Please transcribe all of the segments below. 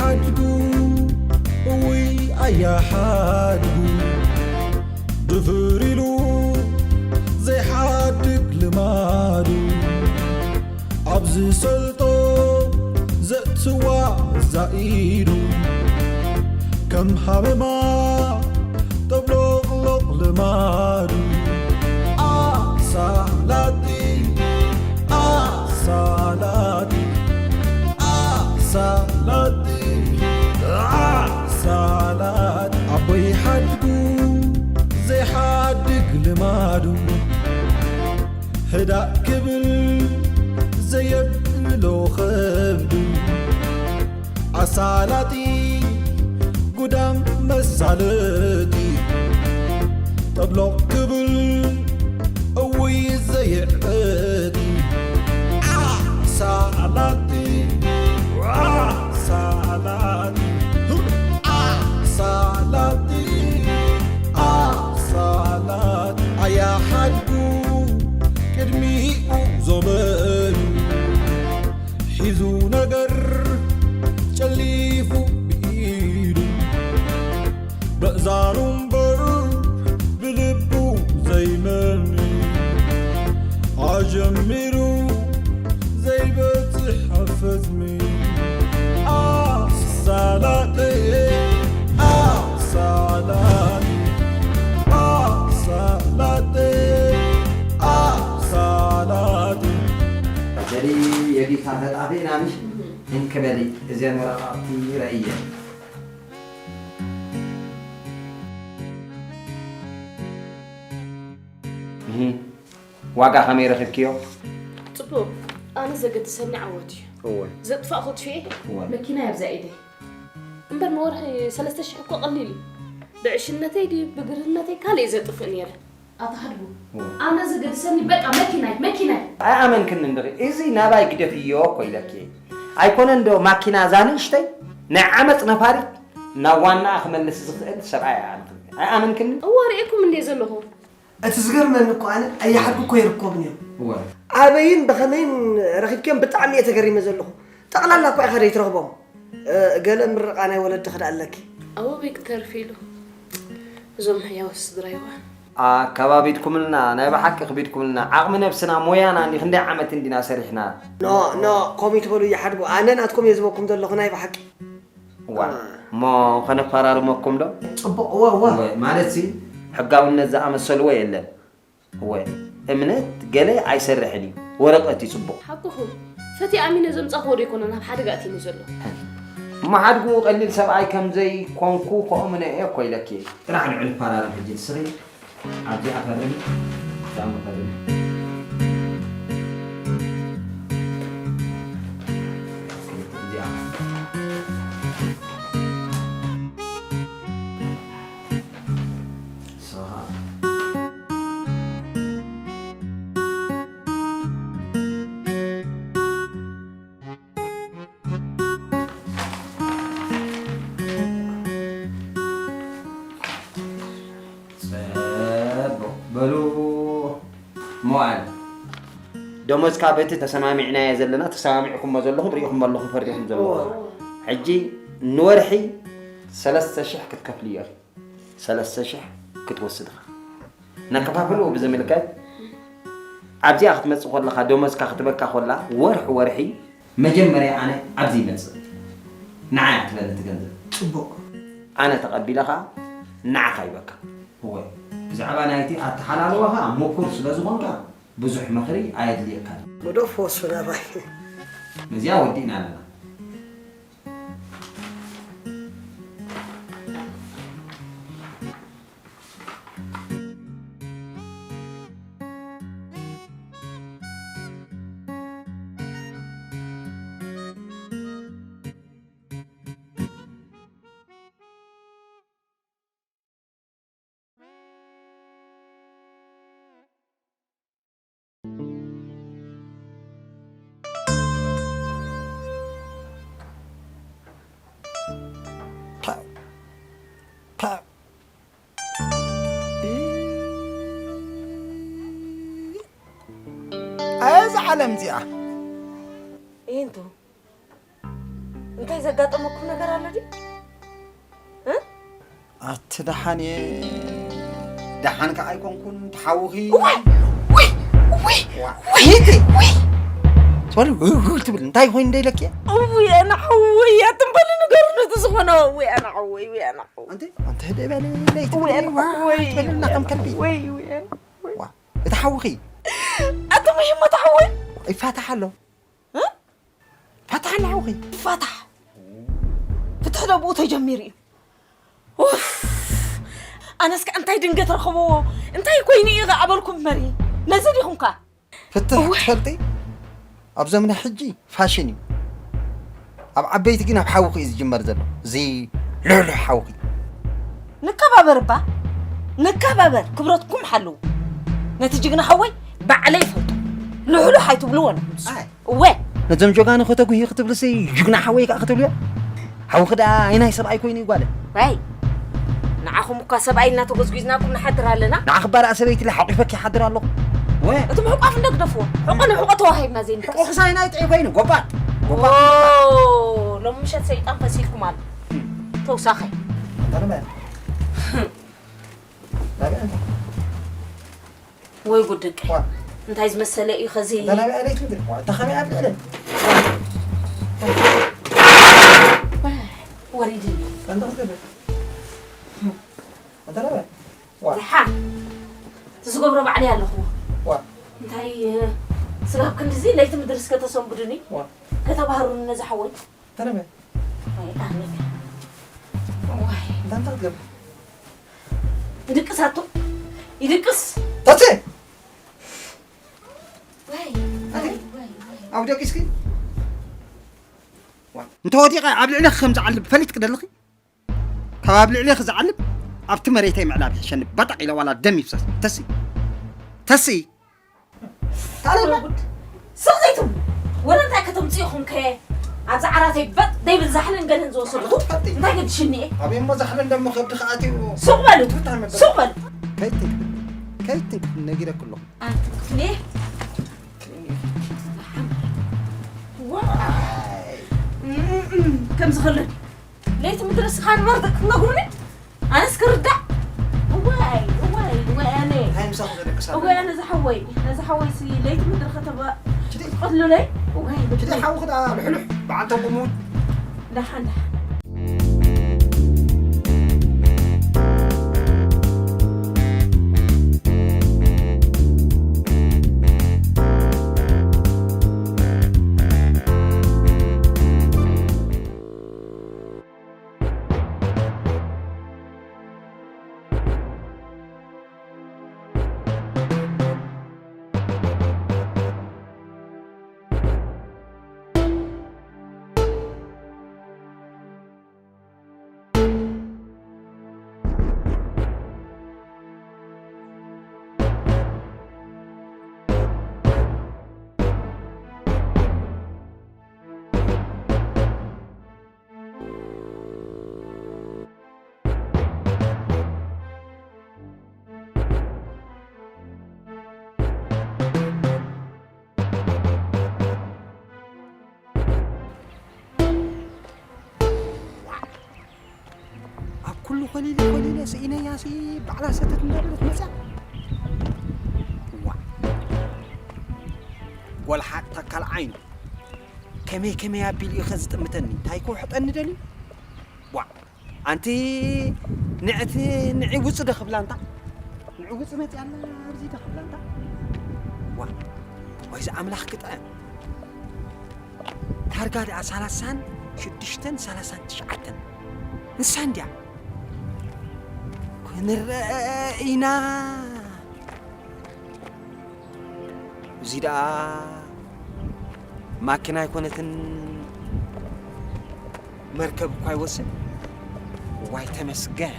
ሓድጉ እውይ ኣያ ሓድጉ ድፍር ኢሉ ዘይሓድግ ልማዱ ኣብ ዝሰልጦ ዘእትዋ ዛኢዱ ከም ሃመማ ጠብሎቕሎቕ ልማዱ ኣሳላጢ ኣሳላጢ ኣሳላጢ ኣሳላጢ ኣቦይ ሓድጉ ዘይሓድግ ልማዱ ህዳእ ክብል ዘየብሎ ኸብዱ ኣሳላጢ ጉዳም መሳለጢ ጠብሎቕ ክብል እውይ ዘየዕበጢ ኣሳላጢ ኣሳላጢ ኣሳላጢ ኣሳላጢ ኣያ ሓድጉ ቅድሚኡ ዞመዩ ሒዙ ነገር ጨሊፉ ብኢዱ በእዛኑ እምበር ብልቡ ዘይመኒ ኣጀሚሩ ዘይበጽሕ ኣፈጽሚ ኣሳላጠ ኣሳላጠ ኣሳላጠ ኣሳላጠ በሊ የዲታ ተጣፊእና ምሽ እንክበሊ እዘን ወረቓቕቲ ረእየ ዋጋ ከመይ ረኺብክዮ? ጽቡቕ፣ ኣነ ዘገድሰኒ ዓወት እዩ። እወ። ዘጥፋእኹ ጥፍኤ እወ። መኪና እያ ኣብዛ ኢደይ። እምበር ንወርሒ ሰለስተ ሽሕ እኮ ቀሊል እዩ። ብዕሽነተይ ድዩ ብግርህነተይ ካልእ እየ ዘጥፍእ ነይረ። ኣታ ሓድጉ፣ እወ። ኣነ ዘገድሰኒ በቃ መኪናይ፣ መኪናይ። ኣይኣመንክንን ድኺ? እዚ ናባይ ግደፍዮ እኮ ኢለኪ። ኣይኮነን ዶ ማኪና እዛ ንእሽተይ ናይ ዓመጽ ነፋሪት ናብ ዋናኣ ክመልስ ዝኽእል ሰብኣይ ኣይኣመንክንን። ኣይኣመንክንን? እወ፣ ርኤኩም እንድየ ዘለኹ። እቲ ዝገርመኒ እኮ ኣነ ኣያሓድጉ እኮ ይርከቡን እዮም። እወ። ኣበይን ብኸመይን ረኺብክዮም ብጣዕሚ እየ ተገሪመ ዘለኹ። ጠቕላላ እኮ ኢኻ ዘይትረኽቦም። እ፣ ገለ ምርቓ ናይ ወለዲ ክዳ ኣለኪ። ኣበበይ ክተርፍ ኢሉ። እዞም ሕያወስ ስድራይዋ። ኣከባቢድኩምልና፣ ናይ ብሓቂ ክቢድኩምልና። ዓቕሚ ነብስና፣ ሞያና እንዲ ክንደይ ዓመት እንዲና ሰሪሕና። ኖ፣ ኖ፣ ከምኡ ይትበሉ ይሓድጉ። ኣነ ናትኩም እየ ዝበኩም ዘለኹ ናይ ብሓቂ። እዋ፣ እሞ ከነፈራርመኩም ዶ? ጽቡቕ፣ እወ፣ እወ። እወ፣ ማለት ሲ፣ ሕጋውነት ዝኣመሰልዎ የለን። እወ፣ እምነት ገለ ኣይሰርሕን እዩ። ወረቐት እዩ ጽቡቕ። ሓቅኹም። ፈትየ ኣሚነ ዘምጻኽዎ ዶ ኣይኮነን ኣብ ሓደጋ ኣእትዩኒ ዘሎ? እሞ ሓድጉ ቀሊል ሰብኣይ ከም ዘይኮንኩ ከእምኖ እየ እኮ ኢለኪ። ጥራሕ ንዑ ንፈራረም ሕጂ ንስኺ ኣብዚኣ ፈርሚ፣ እዚኣ ፈርሚ። እዚኣ። ንስኻ። ጽቡቕ። በሉ መዋእል። ደሞዝካ በቲ ተሰማሚዕናዮ ዘለና፣ ተሰማሚዕኩሞ ዘለኹም፣ ርኢኹሞ ኣለኹም፣ ፈሪድኹም ዘለኹም። እዎ። ሕጂ ንወርሒ ሰለስተ ሽሕ ክትከፍልዮ ኢኺ። ሰለስተ ሽሕ ክትወስድ ኢኻ። ነከፋፍልዎ ብዝምልከት፣ ኣብዚኣ ክትመጽእ ከለኻ፣ ደሞዝካ ክትበካ ከላ፣ ወርሒ ወርሒ፣ መጀመርያ ኣነ ኣብዚ ይመጽእ። ንዓይ እያ ትበኒ እቲ ገንዘብ። ጽቡቕ። ኣነ ተቐቢለ ኸኣ ንዓኻ ይበካ። እወ፣ ብዛዕባ ናይቲ ኣተሓላልዋ ኸኣ ምኩር ስለ ዝኾንካ፣ ብዙሕ ምኽሪ ኣየድልየካን። ወደ ፎሱ ናባይ። ነዚኣ ወዲእና ኣለና። ፓ-፣ ፓ-፣ ኢ-፣ ኣየ እዛ ዓለም እዚኣ። ኢንቱ። እንታይ ዘጋጠመኩም ነገር ኣሎ ድዩ? እ? ኣቲ ደሓን እየ። ደሓን ከኣ ኣይኮንኩን፣ ተሓውኺ። ዋይ! ውይ! ውይ! ዋ፣ ውይ! ሂቲ! ውይ! ትበሊ፣ ውይ፣ ውይ ትብል፣ እንታይ ኮይኑ ደይለኪ? ውይ፣ ኣነ ሓወይ፣ ኣትም በሊ ንገሩ ነቲ ዝኾነ። ውይ፣ ኣነ ሓወይ፣ ውይ፣ ኣነ ሓወይ። ኣንቲ፣ ኣንቲ ህደ በሊ፣ ለይቲ ውይ፣ ኣነ ዋ፣ ሓወይ፣ ትበሊ፣ ውይ፣ እናኸም ኣነ ከልቢ። ሓወይ፣ ውይ፣ ኣነ ሓወይ። ዋ፣ እቲ ሓውኺ? ኣቲ ሙሂሞ ተሓወይ። ይፋታሕ ኣሎ። እ? ፋታሕ ኣሎ ሓውኺ። ፋታሕ። ፍትሕ ዶ ብኡ ተጀሚሩ እዩ? ኡፍ! ኣነስ ከ እንታይ ድንገት ረኸብዎ? እንታይ ኮይኑ እዩ ከ ኣበልኩም መሪ? ነዚ ዲኹም ከ? ፍትሕ እወ። ትፈልጢ? ኣብ ዘመነ ሕጂ ፋሽን እዩ። ኣብ ዓበይቲ ግን ኣብ ሓውኺ እዩ ዝጅመር ዘሎ። እዚ ልሕሉሕ ሓውኺ። ንከባበር እባ። ንከባበር። ክብረትኩም ሓልዉ። ነቲ ጅግና ሓወይ ባዕለይ ይፈልጦ። ልሕሉሕ ኣይትብልዎ ንኹምስ። ኣይ። እወ። ነዞም ጀጋኑ ከተጉሂ ክትብልሲ ጅግና ሓወይ ከኣ ክትብልዮ? ሓውኺ ደኣ ኣይናይ ሰብኣይ ኮይኑ እዩ ጓለ። ዋይ። ንዓኹም እኳ ሰብኣይ እናተጎዝጒዝናኩም ንሓድር ኣለና። ንዓኺ እባ ደኣ ሰበይቲ ኢለ ሓቑፈኪ ይሓድር ኣለኹ። ወ። እቲ ምሕቋፍ እንዶ ግደፍዎ። ሕቖ ንሕቖ ተዋሂብና ዘይንቅስ። ሕቖ ክሳይ ናይ ጥዒ ኮይኑ ጎባጥ። ጎባጥ። ኦ፣ ሎሚ ምሸት ሰይጣን ፈሲልኩም ኣሎ። ተውሳኸ። ኣንታ ነመ። ናበይ ኣንታ? ወይ ጉድ ደቂ። ዋ። እንታይ ዝመሰለ እዩ ኸዚ? እንተ ናበይ ኣለይ ትብል? ዋ፣ እንተ ኸመይ ኣብ ልዕለ? ወሪድኒ። እንተ ክትብል? እንተ ናበይ? ዋ። ደሓን። እቲ ዝገብሮ ባዕለይ ኣለኹ። ዋ። እንታይ፣ ስጋብ ክንድዚ ለይቲ ምድሪ እስከ ተሰንብዱኒ? ዋ። ከተባህሩኒ ነዚ ሓወይ? ተረበ። ወይ ኣነ። ወይ። እንታ እንታይ ክትገብር? ይድቅስ ኣቶ። ይድቅስ። ተቲ! ወይ፣ ኣቲ? ወይ፣ ወይ፣ ወይ። ኣብ ደቂስኪ? ዋ። እንተ ወዲቐ ኣብ ልዕለኺ ከም ዝዓልብ ፈሊጥኪ ደለኺ? ካብ ኣብ ልዕለኺ ዝዓልብ ኣብቲ መሬተይ ምዕላብ ይሕሸኒ። ባጣቕ ኢለ ዋላ ደም ይፍሰስ። ተሲ። ተሲ። ታዲያ ጉድ። ስቕ ዘይትብሉ። ወረ እንታይ ከተምፅኡ ኢኹም ከ? ኣብዚ ዓራተይ በጥ ደይብል ዛሕልን ገለን ዝወሰድኹ? ትፈልጢ። እንታይ ገድሽኒ እየ? ኣበይ እሞ ዛሕልን ደሞ ከብድኻ ኣትዩ? ሱቕ በሉ። ትብታዕ መበል። ሱቕ በሉ። ከይትንክፍ። ከይትንክፍ ነጊረኪ ኣለኹ። ኣይትንክፍኒ። ዋይ። እም፣ እም፣ ከም ዝኸልድ። ለይቲ ምድሪ ስኻ ንበር ክትነግሩኒ? ኣነስ ክርዳእ? እዋይ፣ እዋይ፣ እዋይ ኣነ። እንታይ ምሳኹ ዘደቅስ ኣሎ? እዋይ ኣነ ዝሓወይ፣ ነዚ ሓወይሲ ለይቲ ምድሪ ከተባ ችዲ። ክትቀትሉለይ? እዋይ፣ ችዲ ሓውኺ ደኣ ልሕሉሕ፣ በዓል ተንቁሙት። ደሓን፣ ደሓን። ኣብ ኩሉ ኮሊለ ኮሊለ ስኢነያ ሲ ባዕላ ሰተት እንዳበለት መፅያ። ዋ። ጎልሓጥ ተካል ዓይኑ። ከመይ ከመይ ኣቢሉ እዩ ከዝጥምተኒ? እንታይ ክውሕጠኒ ደልዩ? ዋ። ኣንቲ ንዕቲ ንዒ ውፅ ዶ ክብላ እንታ? ንዒ ውፅ መፅያ ኣላ ኣብዚ ዶ ክብላ እንታ? ዋ። ወይዚ ኣምላኽ ክጥዕም። ታርጋ ደኣ ሰላሳን ሽዱሽተን ሰላሳን ትሽዓተን። ንሳ እንድያ። ክንረአ ኢና። እዚ ደኣ ማኪና ኣይኮነትን መርከብ እኳ ይወስድ። ዋይ ተመስገን።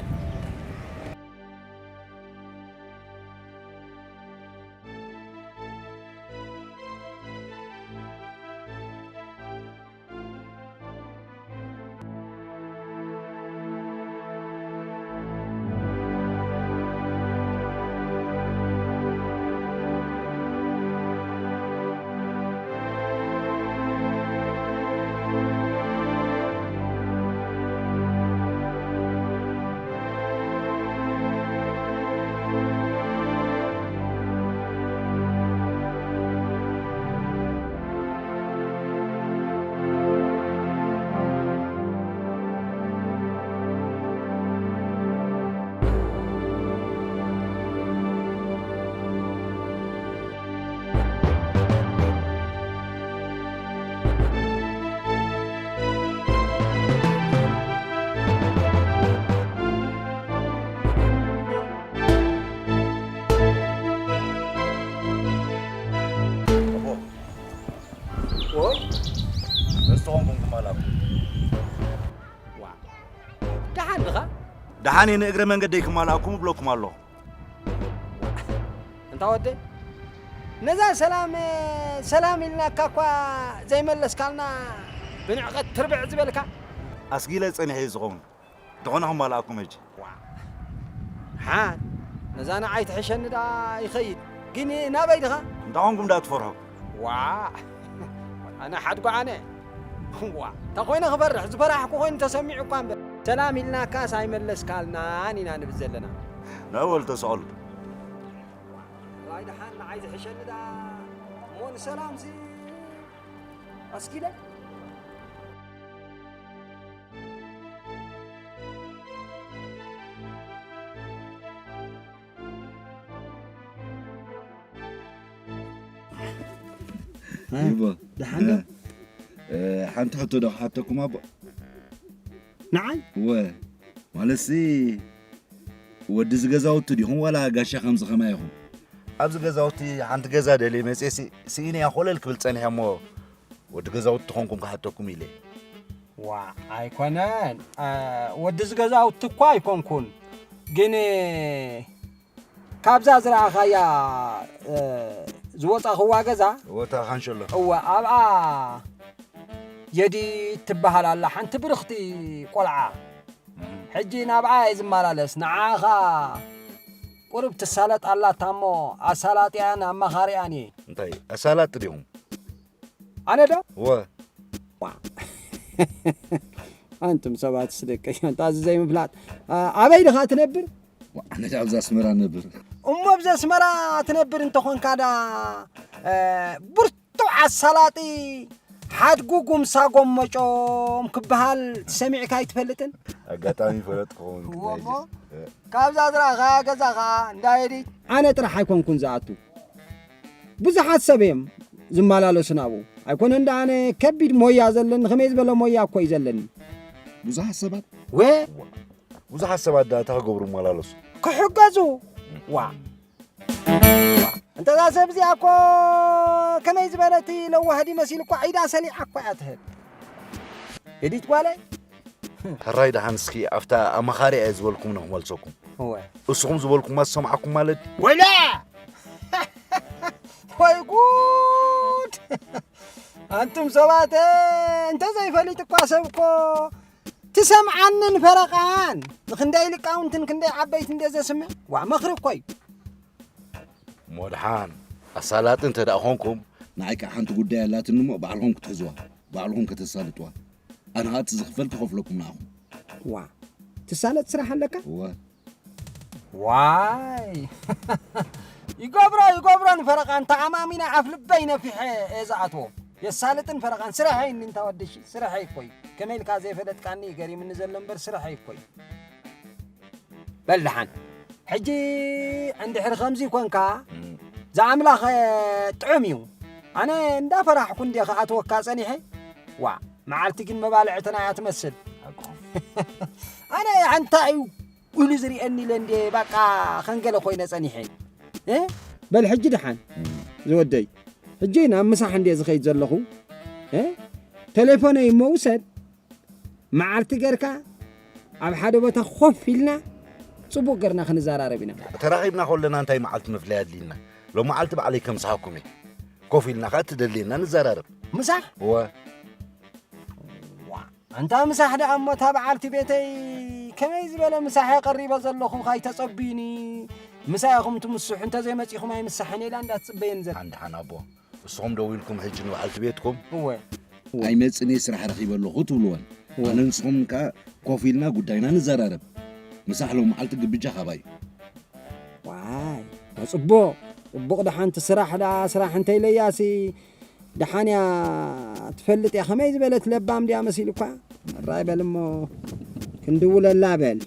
ደሓን እየ ንእግረ መንገደይ ክማልኣኩም እብለኩም ኣለኹ። እንታ ወደ ነዛ ሰላም ሰላም ኢልናካ እኳ ዘይመለስካልና ብንዕቐት ትርብዕ ዝበልካ ኣስጊለ ጸኒሐ እዩ ዝኸውን። እንተኾነ ክማልኣኩም ሕጂ። ሓን ነዛ ንዓይ ትሕሸኒ ደኣ ይኸይድ። ግን ናበይ ድኻ? እንታ ኾንኩም ደኣ ትፈርሑ? ዋ ኣነ ሓድጎ ኣነ ዋ እንታ ኮይነ ክፈርሕ ዝፈራሕኩ ኮይኑ ተሰሚዑ እኳ እምበር ሰላም ኢልናካስ ኣይመለስካልናን ኢና ንብል ዘለና። ናበል ተስቐሉ። ራይ ደሓን ንዓይ ዝሕሸኒ ደኣ እሞ ንሰላምሲ ኣስጊለ ይቦ ደሓን ዶ? ሓንቲ ሕቶ ዶ ክሓተኩም ኣቦ? ንዓይ እወ ማለትሲ ወዲ እዚ ገዛውቲ ዲኹም ዋላ ጋሻ ከምዚ ከማይ ኢኹም? ኣብዚ ገዛውቲ ሓንቲ ገዛ ደልየ መፅየሲ ስኢነያ ኮለል ክብል ፀኒሐ እሞ ወዲ ገዛውቲ ተኾንኩም ክሓተኩም ኢለ። ዋ ኣይኮነን ወዲ እዚ ገዛውቲ እኳ ኣይኮንኩን ግን ካብዛ ዝረኣኻያ ዝወፃኽዋ ገዛ ወታ ካንሸሎ እወ ኣብኣ የዲት ትበሃል ኣላ ሓንቲ ብርኽቲ ቆልዓ ሕጂ ናብኣ እየ ዝመላለስ ንዓኻ ቁሩብ ትሳለጥ ኣላታ እሞ ኣሳላጢኣን ኣማኻሪኣን እየ እንታይ ኣሳላጢ ዲኹም ኣነ ዶ እወ ኣንቱም ሰባት ስደቀ ኣንታ እዚ ዘይምፍላጥ ኣበይ ድኻ ትነብር ኣነ ኣብዛ ኣስመራ ነብር እሞ ኣብዚ ኣስመራ ትነብር እንተኾንካ ዳ ብርቱዕ ኣሳላጢ ሓድጉ ጉምሳ ጎመጮም ክበሃል ሰሚዕካ ኣይትፈልጥን ኣጋጣሚ ፈለጥ ክኸውን ካብዛ ዝረኣኻ ገዛኻ እንዳየዲ ኣነ ጥራሕ ኣይኮንኩን ዝኣቱ ብዙሓት ሰብ እዮም ዝመላለሱ ናብኡ ኣይኮነን ዳ ኣነ ከቢድ ሞያ ዘለኒ ከመይ ዝበለ ሞያ እኮ እዩ ዘለኒ ብዙሓት ሰባት ወ ብዙሓት ሰባት ዳ እንታይ ክገብሩ ይመላለሱ ክሕገዙ ዋ እንተዛ ሰብ እዚኣ እኮ ከመይ ዝበለት ለዋህዲ መሲሉ እኳ ዒዳ ሰሊዓ እኳ እያ ትህብ ኤዲት ጓለይ ሕራይ ደሓን እስኪ ኣብታ ኣማኻሪ እየ ዝበልኩም ንክመልሰኩም እወ እስኹም ዝበልኩማ ዝሰምዓኩም ማለት ወላ ወይ ጉድ ኣንቱም ሰባት እንተ ዘይፈሊጥ እኳ ሰብ እኮ ትሰምዓንን ፈረቓን ንክንደይ ሊቃውንትን ክንደይ ዓበይቲ እንደ ዘስምዕ ዋ መኽሪ እኮ እዩ ሞድሓን ኣሳላጢ እንተ ደኣ ኾንኩም ንዓይ ከዓ ሓንቲ ጉዳይ ኣላትኒ እሞ ባዕልኹም ክትሕዝዋ ባዕልኹም ከተሳልጥዋ ኣነ ከዓ እቲ ዝኽፈል ክኸፍለኩም ንዓኹም ዋ ትሳለጥ ስራሕ ኣለካ እወ ዋይ ይገብሮ ይገብሮ ንፈረቓን ተኣማሚነ ኣፍ ልበይ ነፊሐ እየ ዝኣትዎ የሳልጥን ፈረቓን ስራሐይ እኒ እንታ ወድሺ ስራሐይ እኮ እዩ ከመይ ኢልካ ዘይፈለጥካኒ እዩ ገሪምኒ ዘሎ እምበር ስራሐይ እኮ እዩ በል ደሓን ሕጂ እንድሕር ከምዚ ኮንካ ዝኣምላኸ ጥዑም እዩ ኣነ እንዳፈራሕኩ እንደ ክኣትወካ ጸኒሐ ዋ መዓልቲ ግን መባልዕትና እያ ትመስል ኣነ ኣንታ እዩ ኢሉ ዝርእየኒ ኢለ እንደ ባቃ ከንገለ ኮይነ ጸኒሐ በል ሕጂ ደሓን ዝወደይ ሕጂ ናብ ምሳሕ እንደ ዝኸይድ ዘለኹ ቴሌፎነይ እሞ ውሰድ መዓልቲ ገርካ ኣብ ሓደ ቦታ ኮፍ ኢልና ጽቡቕ ገርና ክንዘራረብ ኢና ተራኺብና ከለና እንታይ መዓልቲ ምፍላይ ኣድልዩና ሎም መዓልቲ ባዕለይ ከምስሓኩም እየ ኮፍ ኢልና ከዓ ትደልየና ንዘራረብ ምሳሕ እወ ኣንታ ምሳሕ ደኣ እሞ እታ በዓልቲ ቤተይ ከመይ ዝበለ ምሳሕ እየ ቀሪበ ዘለኹ ካይተጸብዩኒ ምሳይ ኢኹም ትምስሑ እንተዘይመጺኹም ኣይምሳሕን ኢላ እንዳትጽበየኒ ዘላ ሓን ደሓን ኣቦ እስኹም ደዊልኩም ሕጂ ንበዓልቲ ቤትኩም እወ ኣይመጽን እየ ስራሕ ረኺበ ኣለኹ ትብልወን ኣነ ንስኹም ከኣ ኮፍ ኢልና ጉዳይና ንዘራረብ ምሳሕ ሎም መዓልቲ ግብጃ ካባይ ዋይ ጽቡቕ ጽቡቕ ደሓንቲ ስራሕ ደኣ ስራሕ እንተይለያሲ ደሓን እያ ትፈልጥ እያ ከመይ ዝበለት ለባም ድያ መሲሉኳ ራይ በል እሞ ክንድውለላ በል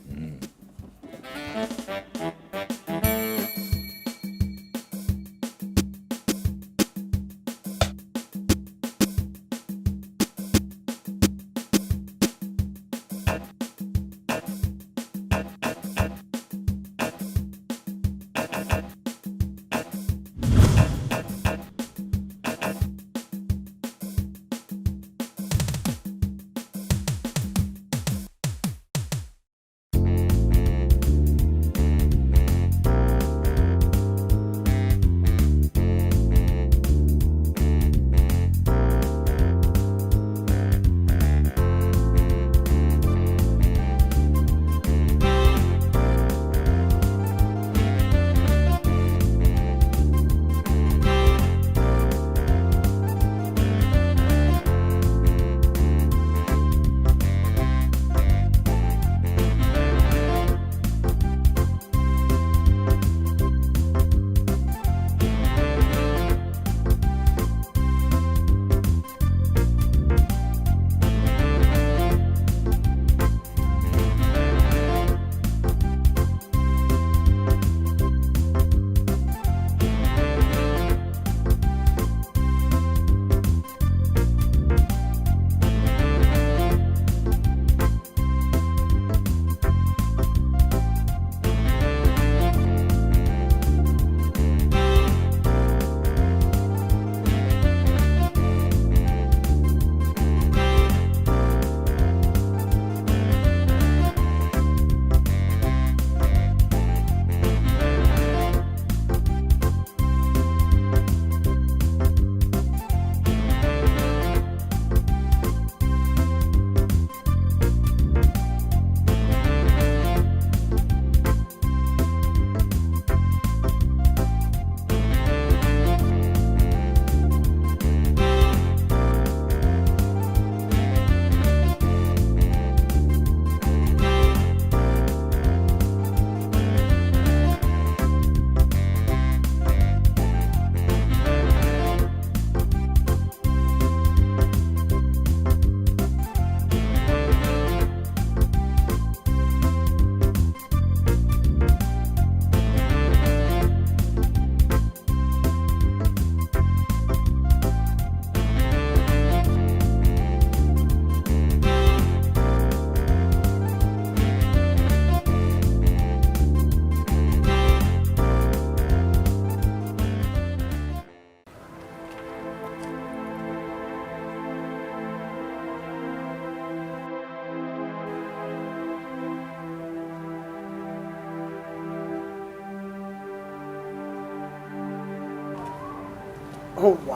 እዋ፣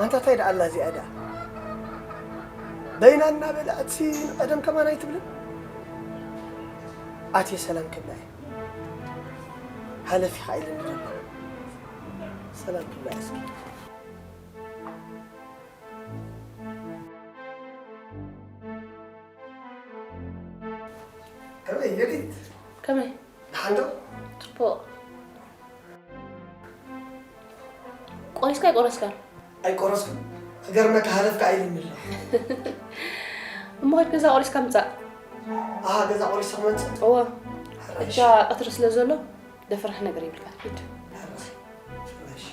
ኣንታ እንታይ ደኣ ኣላ እዚኣ ደኣ? በይና እናበልዐትሲ ንቐደም ከማን ኣይትብልን? ኣትየ ሰላም ክብላ እየ። ሃለፍ ኢኻ ኢለኒ ደሎ። ሰላም ክብላ እየ እስኪ። ከመይ ዮዲት? ከመይ? ደሓን ዶ? ጽቡቕ። ቆሪስካ ኣይቆረስካን? ኣይቆረስኩን። ክገርመካ ሃለፍካ ኢሉኒ ኣሎ። እሞ ኸድ ገዛ ቆሪስካ ምጻእ። ኣሃ፣ ገዛ ቆሪስካ ክመጽእ? እወ። ሕራይ። ሕጃ ቀትሪ ስለ ዘሎ ደፍርሕ ነገር ይብልካ። ሂድ። ሕራይ። ሕራይ።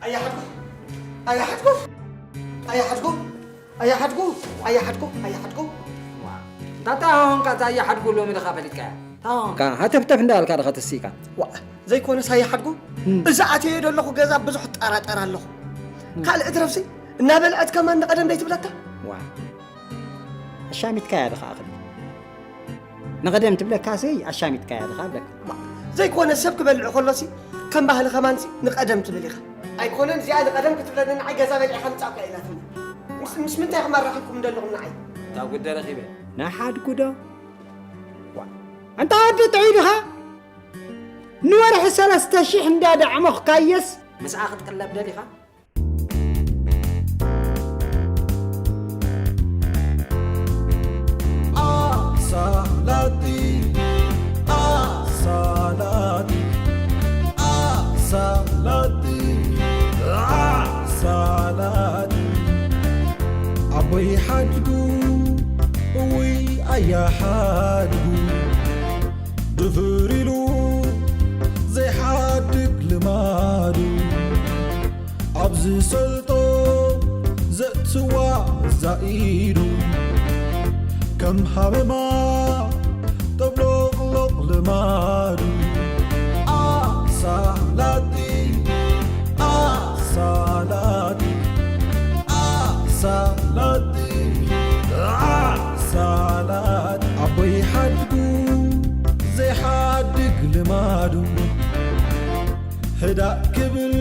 ኣያ ሓድጉ፣ ኣያ ሓድጉ፣ ኣያ ሓድጉ፣ ኣያ ሓድጉ፣ ኣያ ሓድጉ፣ ኣያ ሓድጉ። ዋ፣ እንታይ ሆንካ? እዛ ኣያ ሓድጉ ሎሚ ድኻ ፈሊጥካያ? እንታይ ሆንካ? ሃተፍተፍ እንዳበልካ ድኻ ተሲእካ? ዋ፣ ዘይኮነስ ኣያ ሓድጉ፣ እም። እዚ ኣትየዮ ዘለኹ ገዛ ብዙሕ ጠራጠር ኣለኹ። እም። ካልእ እትረፍሲ፣ እናበልዐት ከማን ንቐደም ደይትብለካ? ዋ፣ ኣሻሚትካያ ድኻ ኣኽሊ? ንቐደም ትብለካሲ ኣሻሚትካያ ድኻ እብለካ። ዘይኮነ ሰብ ክበልዕ ከሎሲ ከም ባህሊ ከማንሲ ንቐደም ትብል ኢኻ። ኣይኮነን እዚኣ ንቐደም ክትብለኒ ንዓይ ገዛ በሊዕኻ ምጻእኳ ኢላትኒ። ምስ፣ ምስ ምንታይ ኢኹም ኣራኺብኩም ዘለኹም ንዓይ? እታ ጉደ ረኺበ። ንሓድጉ ዶ? ዋ፣ ኣንታ ወዲ ጥዑይ ድኻ? ንወርሒ ሰለስተ ሽሕ እንዳዳዕመኽካየስ ምስኣ ክትቅለብ ደሊኻ? ኣሳላጢ፣ ኣሳላጢ፣ ኣሳላጢ፣ ኣሳላጢ። ኣቦይ ሓድጉ፣ እውይ ኣያ ሓድጉ፣ ድፍር ኢሉ ዘይሓድግ ልማዱ። ኣብ ዝሰልጦ ዘእትዋ ዛኢዱ፣ ከም ሃመማ ጠብሎቕሎቕ ልማዱ። ኣሳላጢ፣ ኣሳላጢ፣ ኣሳላጢ፣ ኣሳላጢ። ኣቦይ ሓድጉ ዘይሓድግ ልማዱ፣ ህዳእ ክብል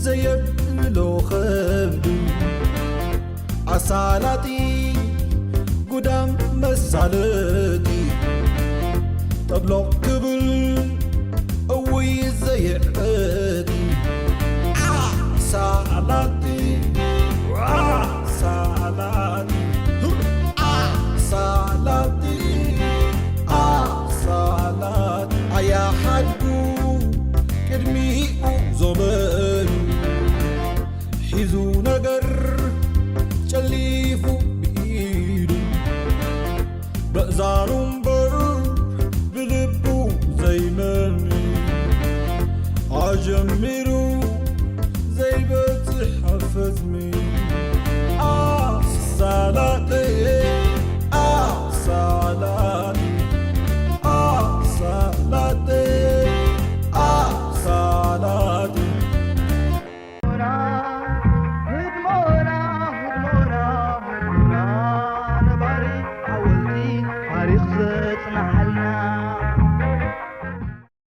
ዘየብሎ ኸብዱ። ኣሳላጢ ጉዳም መሳለጢ፣ ጠብሎቕ